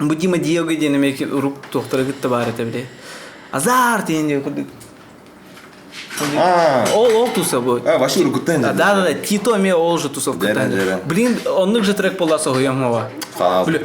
Бу Дима Диего диэн эмиэ урук туохтара кытта баар этэ били. Азарт диэн диэн курдук. Ол ол туса бу. А, вообще уруккуттан. Да, да, да, Тито эмиэ ол же тусовкаттан. Блин, оннук же трек буолла соһуйам хова. Блин.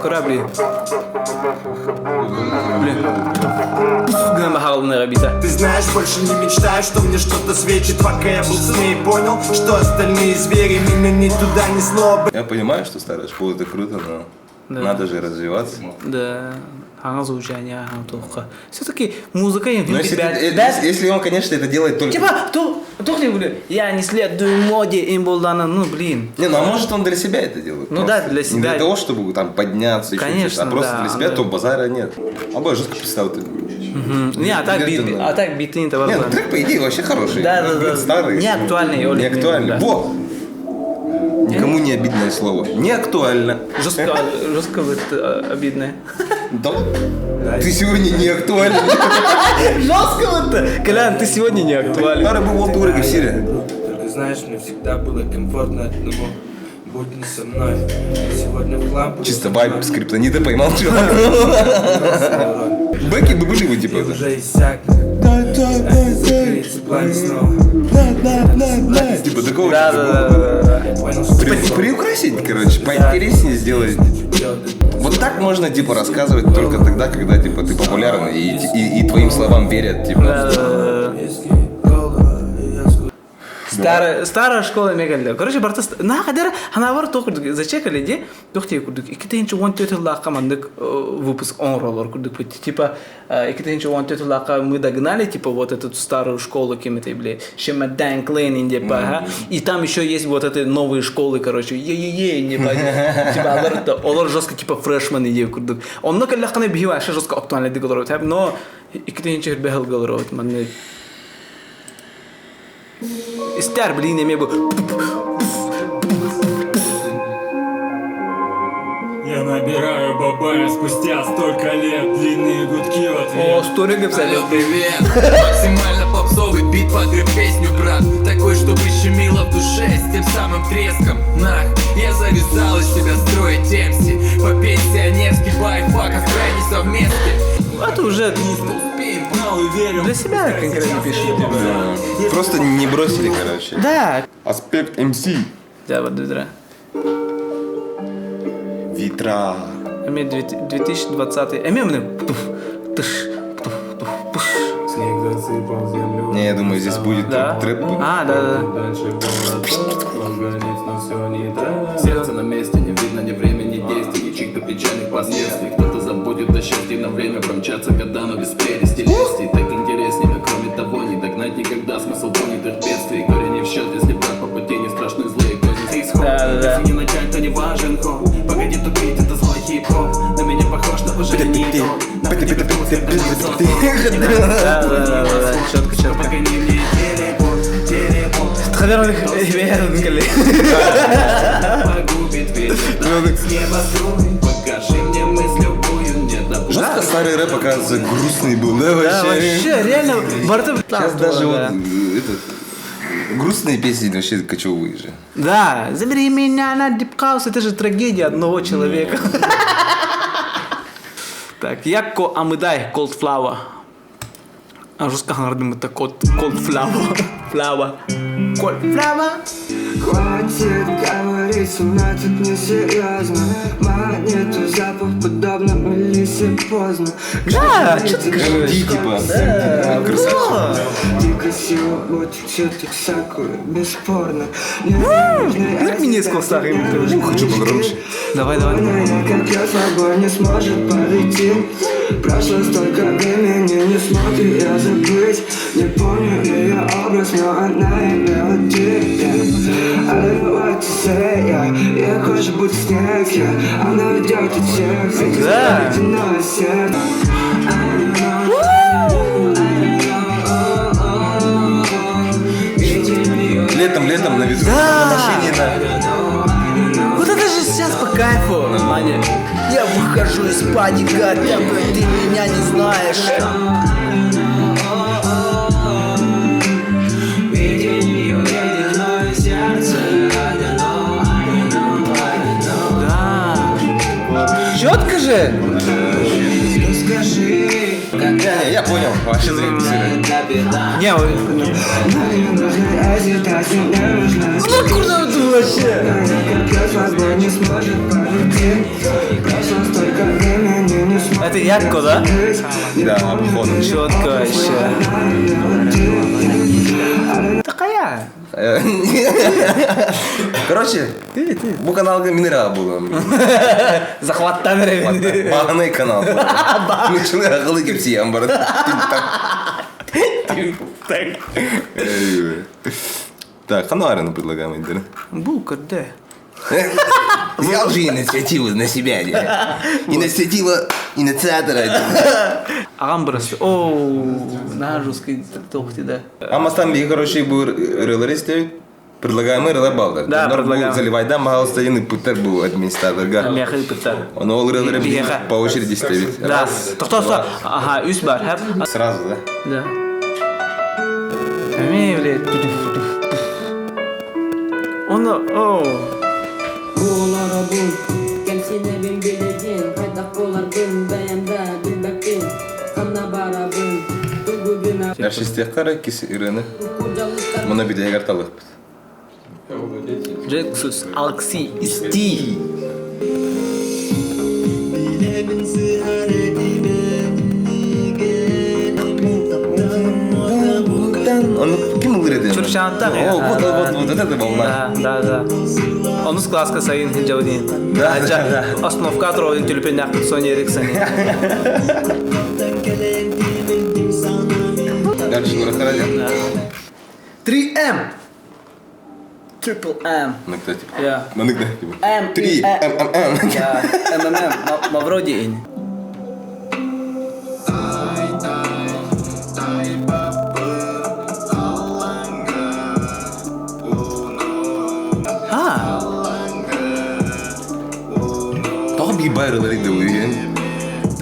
Корабли. Блин. Гынан бахалыныга бита. Ты знаешь, больше не мечтаю, что мне что-то светит. Пока я был с ней, понял, что остальные звери меня ни туда несло. Я понимаю, что старая школа это круто, но Да. надо же развиваться. Да. Саҥа звучание, саҥа туохха. Все-таки музыка Но если, если он, конечно, это делает только... Типа, то, то, я не следую моде, им булдана, ну, блин. Не, ну а может он для себя это делает? Ну просто. да, для себя. Не для того, чтобы там подняться, еще Конечно, что-то, а просто да, для себя, да. то базара нет. А боже, жестко представил ты. Не, а так бит, а так биты не Не, ну трек, по идее, вообще хороший. Да, да, да. Старый. Не актуальный, Не актуальный. Да. Во! Никому не обидное слово. Не актуально. Жестко, жестко вот, обидное. Да? Ты сегодня не актуален. Жестко вот Колян, ты сегодня не актуален. Старый был вот уровень в Сирии. Только знаешь, мне всегда было комфортно одному. Будь не со мной. Сегодня в хлам. Чисто вайб скриптонита поймал чувак. Бэки бы были бы типа. Уже иссяк. Типа такого. Да, да, да. Приукрасить, короче, поинтереснее сделать. Вот так можно, типа, рассказывать только тогда, когда, типа, ты популярный и твоим словам верят, типа. Да, да, да. Старая, старая школа мегалля. Короче, барта на хадер ханавар то курдук зачекали де тохти курдук 2014 жыллаахха маннык выпуск оҥороллор курдук типа 2014 жыллаахха мы догнали типа вот эту старую школу кем-то бля Шемадан Клейн типа ага. И там еще есть вот эти новые школы, короче, е-е-е не типа алар олар жестко типа фрешмены диэ курдук. Онно кэллэххинэ биһи вообще жестко актуальный олорор но 2005 сылга олоробут маннык Истэр, блин, эмиэ бу Я набираю бабая спустя столько лет. Длинные гудки в ответ. О, сторик написали. Алло, привет. Максимально попсовый бит под песню, брат. Такой, чтобы щемило в душе с тем самым треском. Нах, я завязал из себя строить эмси. По-пенсионерски байфаков крайне совместки. Это уже для себя конкретно пишет. Да. Просто не бросили, короче. Да. Аспект МС. Да, вот ветра. Ветра. Эми 2020. Эми мне туф, тыш, туф, туф, пыш. Снег засыпал землю. Не, я думаю, здесь будет Да. трэп. А, да, да. Дальше город, но все не так. Сердце на месте, не видно ни времени, ни действий, ни чьих-то печальных последствий. Кто-то забудет о счастье на время промчаться года, но без прелести лести. Так интереснее, но кроме того, не догнать никогда смысл понятых бедствий. Горе не в счет, если брат по пути не страшны злые козни. Исход. Да, да, да. Если не начать, то не важен ход. Погоди тупить, это злой хип-хоп. На меня похож, но уже не то. Да, да, да, да, да, четко, четко. Погони мне телепорт, телепорт. Погубит ветер, с неба струй. Покажи мне мысль любую, не допускай. Жестко старый рэп, оказывается, грустный был, да, Да, вообще? вообще, реально, барта Сейчас даже вот этот, грустные песни вообще кочевые же. Да, забери меня на Deep House, это же трагедия одного человека. Так, Якко Амыдай, Cold Flower. А жестко хангардым это Cold, Cold Flower. Flower. Cold Flower. Хватит говорить со мной тут несерьезно. Манит твой запах подобно Мелиссе поздно. Да, чё ты MD, типа. Да, Красавчик. Ты красиво, будто цветок сакуры, бесспорно. Как меня искал старый? Ну, хочу погромче. Давай, давай. Как я собой не сможет подойти. Прошло столько времени, не смог ее забыть. Не помню ее образ, но она имела ты. I don't know what to say, yeah. Я хочу быть снег, yeah. Она уйдет от всех, ведь Да. ледяное сердце. Летом, летом на ветру, Да. на машине, на... Вот это же сейчас по кайфу, Маня. Я выхожу из паника, ты меня не знаешь. же! Не, я понял, вообще зря. Не, ну куда ты вообще? Это Якко, да? Да, походу. Четко вообще. Такая. Короче, бу каналга минерал булам. Захваттан ревен. Бағанай канал. Мучылы ақылы кепсиям бар. Так, қандай арену предлагаем Индира? Бу көрдө. Взял же инициативу на себя. Инициатива инициатора. Ағам бұрысы. Оу, на жесткий тохти, да. Амастан би, короче, бу рылар истебит. Предлагаемый рылар балдар. Да, предлагаем. Заливайдан мағалыста ен пытар бу администраторга. Мяхы пытар. Оны ол рылары Биеха. по очереди истебит. Да. Тоқта, тоқта. Ага, үс бар. Хәп. Сразу, да? Да. Эме, блядь. Оны, оу. Буоларабын Кэмсинэбин билигин Хайдах буоларбын бэйэм да билбэппин Ханна барабын Тугу гына Әршистек кис ырыны. Кудалыктар Мұны бидегер талықпыз. Джексус, Алкси, Исти. Оны ким ылыр Чурчанаттан. О, вот, вот, вот, вот это волна. Да, да, да. Онус класска сайын хиджаудин. Да, да, да. Основка троодин түлүпен нақпыт Сони Эриксон. Дальше Нурахарадин. 3М. Triple M. Ну, кто, типа? Я. Ну, да, типа. М, Три, И, Э. М, М, М. Я. МММ. Мавроди ин. А, Тоғы би байрылар еді уйген.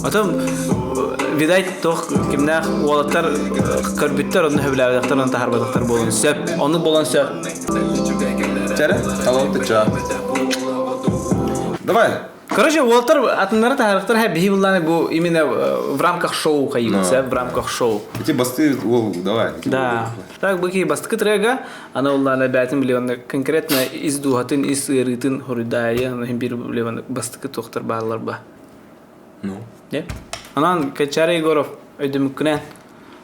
Потом, видать, тох кимнах уолаттар көрбүттер, оны хөбләбәдәктер, оны тахарбадактар болон сөп. Оны болон сөп. Чәрі, талауты ча. Давай. Короче, уолаттар атыннары тахарыктар хә биһи булланы бу именно в рамках шоу кайгытса, в рамках шоу. Эти басты, ол, давай. Да. Так быки бастыкы трега, ана улланы бәтин биле конкретно из духатын, из ырытын хорудая, аны хим бир биле бастыкы тохтар баалар ба. Ну. Не? Анан Качара Егоров өйдөмүккүнэн.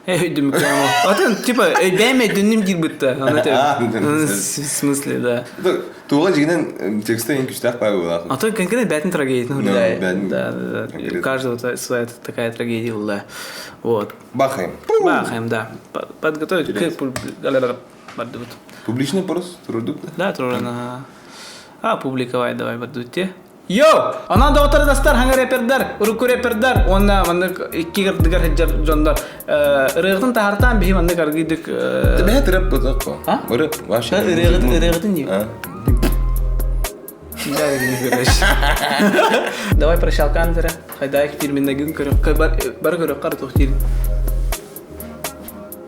Өйдөмүккүнэн. Атын типа өйбәйме дүннүм дир бытта. Аны А, в смысле, да. Туға жігінен тексті ең күшті ақ болады. А то конкретно бәтин трагедия, ну, Ну, да, бәтин да, да, да. конкретно. У каждого своя такая трагедия была. Вот. Бахаем. Бахаем, да. Подготовить к бардут. Публичный просто, трудук, да? Да, трудно. А, публиковать давай бардутте. Йоу! Онан да отар дастар, хаңа репердар, уруку репердар, онна маннык икки гырдыгар хеджар жондар. Ырыгытын тахартан бихи маннык аргыдык. Тебе это рэп вот такой. А? Рэп, вообще. Ырыгытын, ырыгытын не. А? Да, не короче. Давай прощалкан зара. Хайдайк фирменный көрөк. Бар көрөк кар тохтир.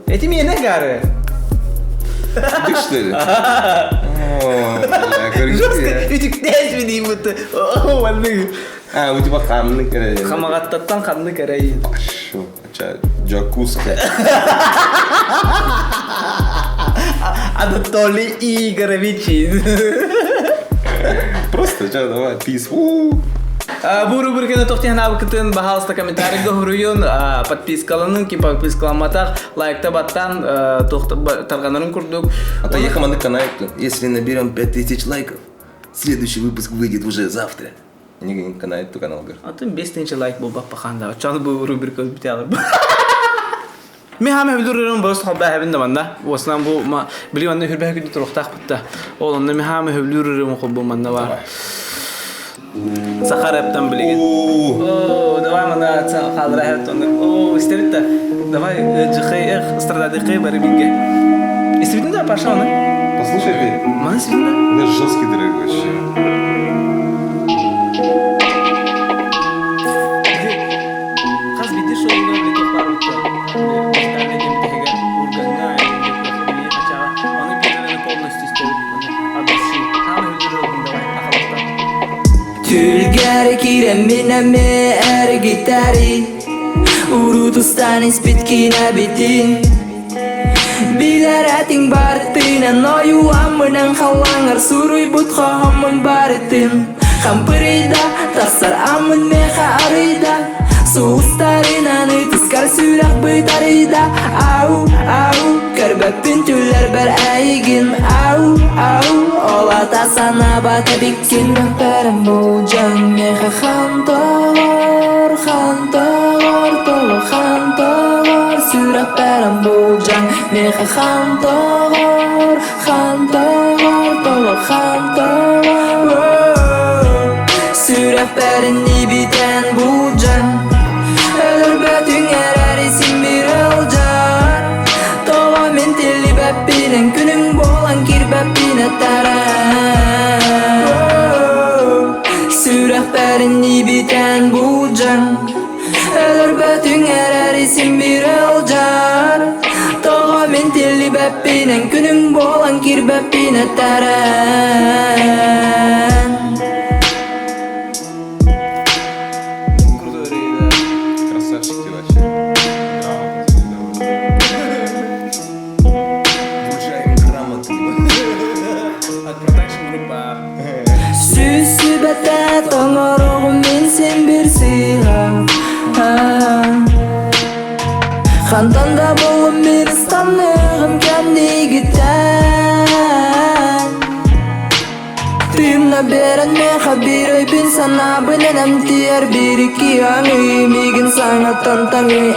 Эти меня гары. Ты что ли? О, бля, Жестко, көргүсү. үтүктээс мени будто. О, ванны. А, у тебя хамны кере. Хамагаттаттан ханны карай. Шу, ча, джакуска. Анатолий Игоревич. Просто, ча, давай, пис. У. Бу рубриканы тохтихан абыкытын баһалыста комментарийга хуруйун, подпискаланын, ки подпискаламатах, лайкта баттан, тарганарын курдук. А то ехал на канал, если наберем 5000 лайков, следующий выпуск выйдет уже завтра. Не канал, то канал, говорит. А то 5000 лайк болбак баханда. Чаны бу рубрика битялар. Мен хаме хүлүрүн просто хабба хабин да манда. Осынан бу ма били манда хүрбә күндү турухтах бутта. Ол онда мен хаме хүлүрүн хоббу манда бар. Сахар эптен билеген. О, О, давай мана калдыра хәт оны. О, истебит Давай жыхай эх стрададыкы бары бинге. Истебит да паша оны. Послушай, ты. Мана истебит да. Это жесткий трек вообще. Хаз биди шоуна били тохтар бутта. Музыкальный дем теге урганга Оны бирелени полностью истебит. От души. Хаме хүлүрүн давай ахаластан. Түүлгэр киирэммин эмиэ эргитэри Урут устан испит киинэбитин Билэр этиҥ барытынан ойууламмынан халлааҥҥар суруйбут хоһооммун барытын Хампырыйда, тахсар аммын миэхэ арыйда Сулустарынан ытыскар сүрэх бытарыйда Ау, ау, көрбөппүн түллэрбэр эйигин Ау, ау, ол ата санаабат эбиккин Сүрэхпэрим болдьаҥ миэхэ хан тоҕор, хан тоҕор, тоҕо хан тоҕор Сүрэхпэрим болдьаҥ миэхэ хан тоҕор, хан тоҕор, тоҕо хан тоҕор Сүрэхпэрин ибитэн булдьаҥ Өлөрбөтүҥ эрээри син биир ылдьар Тоҕо мин тиллибэппинэн күнүҥ буолан киирбэппин этэрэн Сүрэхпэрин ибитэн булдьаҥ Өлөрбөтүҥ эрээри син биир ылдьар Тоҕо мин тиллибэппинэн күнүҥ буолан киирбэппин этэрэн Крутой рей, да. Красавчик ты вообще. Грамотный, Вручаем грамоту. От продакшн группа. Сүүс сүбэтэ тоҥороҕум мин син биир сыыһа Хантан да буллум мин ыстанныгым кэннигиттэн Тыынна биэрэн миэхэ биир өйбүн санаабын эмтиэр биир икки аҥыы миигин саҥаттан таҥыы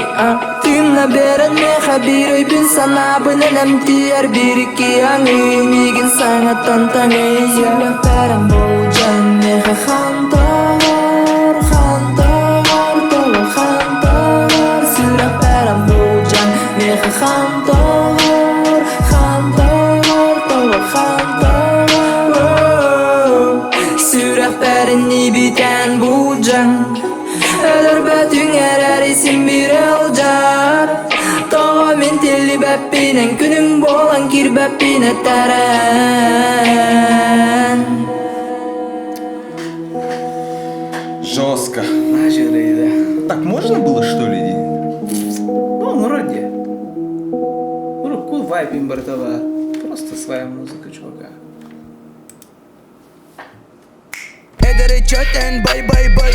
Тыынна биэрэн миэхэ биир өйбүн санаабын эмтиэр биир икки аҥыы миигин саҥаттан таҥыы Сүрэхтэрим болдьон миэхэ хан тоҕор хан тоҕор тоҕо хан тоҕор Сүрэхтэрим болдьон миэхэ хан тоҕор хан тоҕор тоҕо хан тоҕор Сүрэхпэрин ибитэн булдьаҥ Өлөрбөтүҥ эрээри син биир ылдьар Тоҕо мин тиллибэппинэн күнүҥ буолан киирбэппин этэрэн Жестко. Начали, да. Так можно было, что ли? Ну, вроде. Урукку вайб им бартова. Просто своя музыка, чувака. Эдэр ыччат бай бай бай.